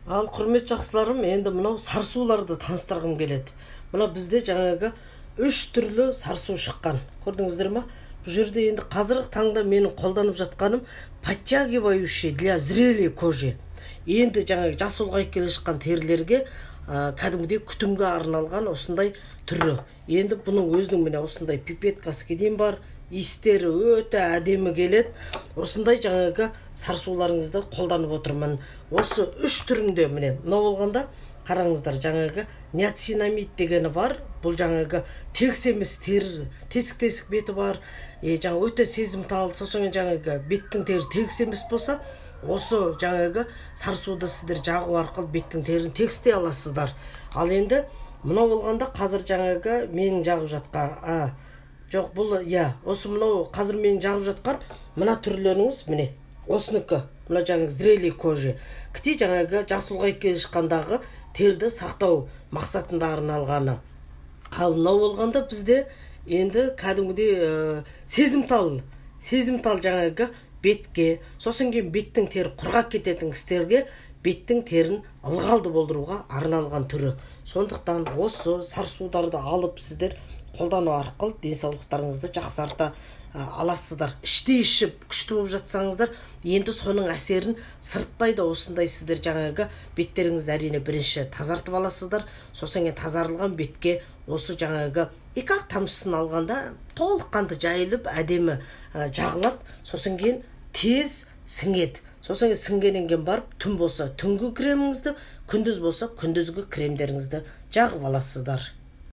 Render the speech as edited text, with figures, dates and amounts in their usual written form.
Ал, құрметті жақсыларым, енді мынау сарысуларды таныстырғым келеді. Мына бізде жаңағы үш түрлі сарысу шыққан, көрдіңіздер ма? Бұл жерде енді қазіргі таңда менің қолданып жатқаным подтягивающий для зрелой кожи. Енді жаңағы жас ұлғайып келе жатқан терілерге, кәдімгідей күтімге арналған осындай түрі. Енді бұның өзінің, міне, осындай пипеткасы дейін бар, иістері өте әдемі келеді. Осындай жаңағы сарысуларыңызды қолданып отырмын. Осы үш түрінде, міне, мынау болғанда, қараңыздар, жаңағы ниацинамид дегені бар. Бұл жаңағы тегіс емес тері, тесік тесік беті бар, жаңа өте сезімтал, сосын жаңағы беттің тері тегіс емес болса, осы жаңағы сарысуды сіздер жағу арқылы беттің терін тегістей аласыздар. Ал енді мынау болғанда, қазір жаңағы менің жағып жатқан, жоқ, бұл, иә, осы мынау қазір менің жағып жатқан мына түрлеріңіз, міне, осынікі мына жаңағы зрелый кожи кіте, жаңағы жас ұлғайып келе жатқандағы терді сақтау мақсатында арналғаны. Ал мынау болғанда бізде енді кәдімгідей сезімтал жаңағы бетке, сосын кейін беттің тері құрғап кететін кісілерге беттің терін ылғалды болдыруға арналған түрі. Сондықтан осы сарысударды алып, сіздер қолдану арқылы денсаулықтарыңызды жақсарта аласыздар. Іште ішіп күшті болып жатсаңыздар, енді соның әсерін сырттай да осындай сіздер жаңағы беттеріңізді, әрине, бірінші тазартып аласыздар. Сосын кейін тазарылған бетке осы жаңағы екі ақ тамшысын алғанда толыққанды жайылып, әдемі жағылады. Сосын кейін тез сіңеді. Сосын кейін сіңгеннен кейін барып, түн болса түнгі креміңізді, күндіз болса күндізгі кремдеріңізді жағып аласыздар.